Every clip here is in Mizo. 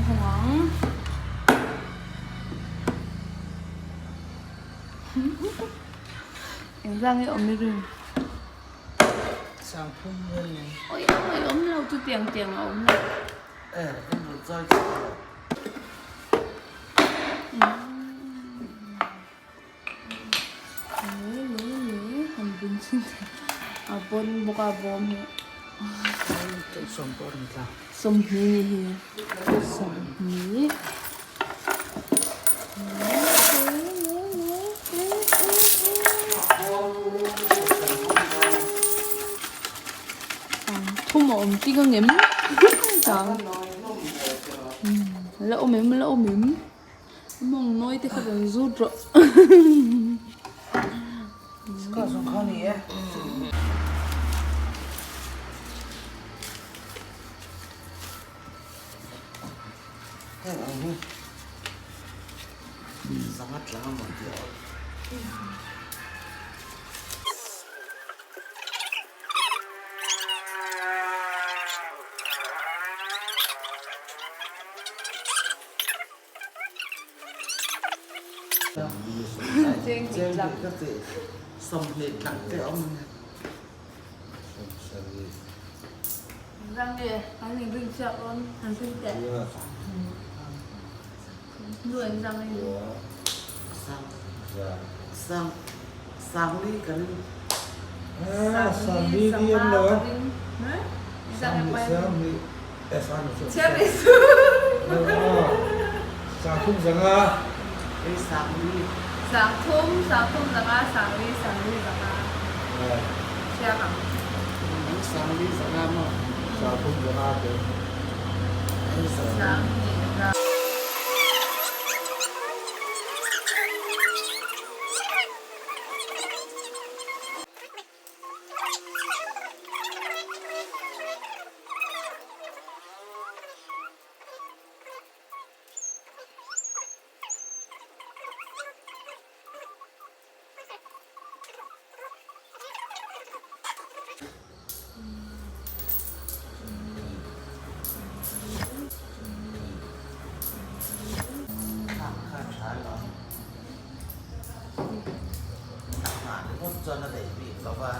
hawng ang. Engzah nge awm i rin? Sangphum vel nei. Oi oi awm lo chu tiang tiang a awm lo. E kan rawn zai tawh lo. Le le le han bun chin thei a pawn bawk a bawm hi. Sawmhnih ni hi sawmhnih. Thum a awm ting ang em chang la awm em la awm em mawng nawi te kha rawn zut rawh. Heng ang hi zanga tlang amaw tih a awm. 20 tlang te a awm a nia. Rang nge an in rin chiah rawn an rin teh. Nu an rang a ni. Sang sang sangli ka ring. Sangli sanga ka ring. Sangli Sangthum zanga. Sangthum sangthum zanga sangli sangli zanga. Chiang ang. Sangli zanga maw. Sangthum zanga te. Sangli zanga. Kha tha lo. A nghah ringawt chuan a rei bik lo va.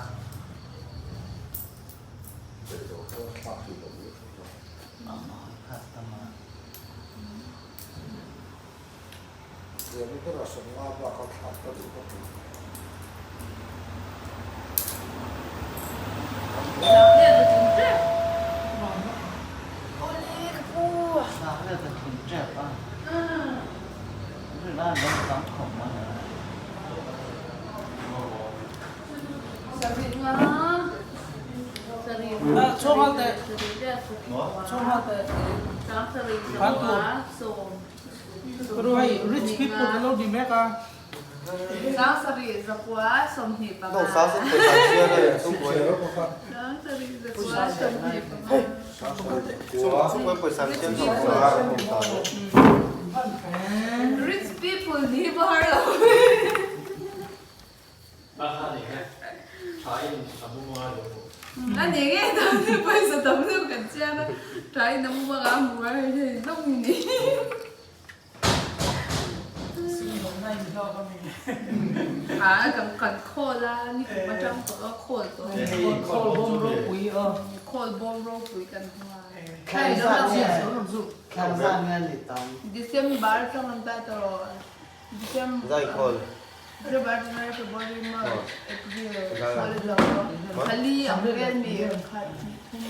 Rich people kan lo ni mek a. Rich people ni bahar lo. A ni nge tam deuh pawisa tam deuh kan chian a tha in a mumanga a hmu a hei lawng ni. A kan kan khawl a ni kum atang tawh a khawl tawh Khawl bawm ropui a. Khawl bawm ropui kan hmu a. December atang an ta tawh December January February March April Thali ang vel mi khat thum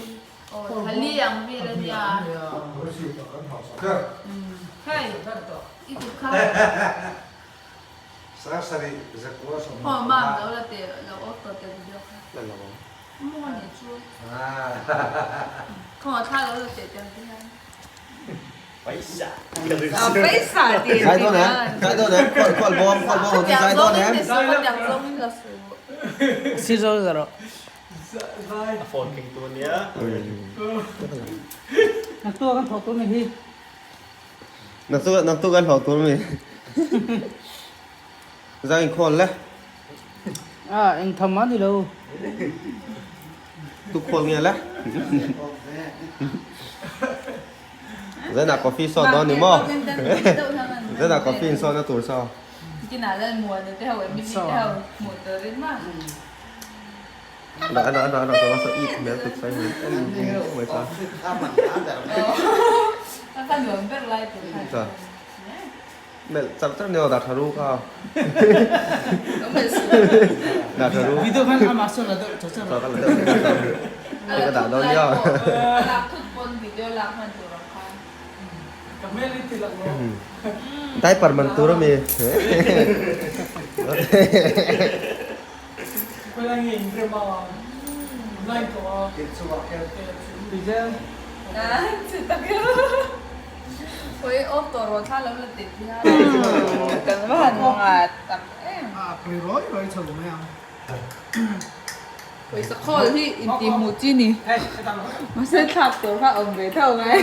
aw thali ang vel ania hei i kut kha aw mam lo la teh lo off tawh teh video kha maw ni chu khaw thla lo la teh tiang te hian. Zai dawn em? Zai dawn em? Khawl khawl bawm khawl bawm ho chu zai dawn em? Si zo za rawh. A phone keng tu ania. Naktuk ah kan thawh tur ni hi. Naktuk naktuk kan hlawh tur mi. Zai in khawl le. A eng tham a ni lo. Tu khawl nge le. Zanah coffee sawt dawn ni maw? Zanah coffee in sawtna tur saw. Dah dah dah dah saw eat hmel tuk sai hmel en vung mai sa. Melh char char ni aw dah tha ru kha. Dah tha ru. Video khan amah sawn la deuh char char. Saw ka la deuh char char. Ka dah dawn nia. Diaper man tur ami. Pawisa khawl hi intihhmuh chi ni. Mahse thlak tur kha a awm ve theuh mai.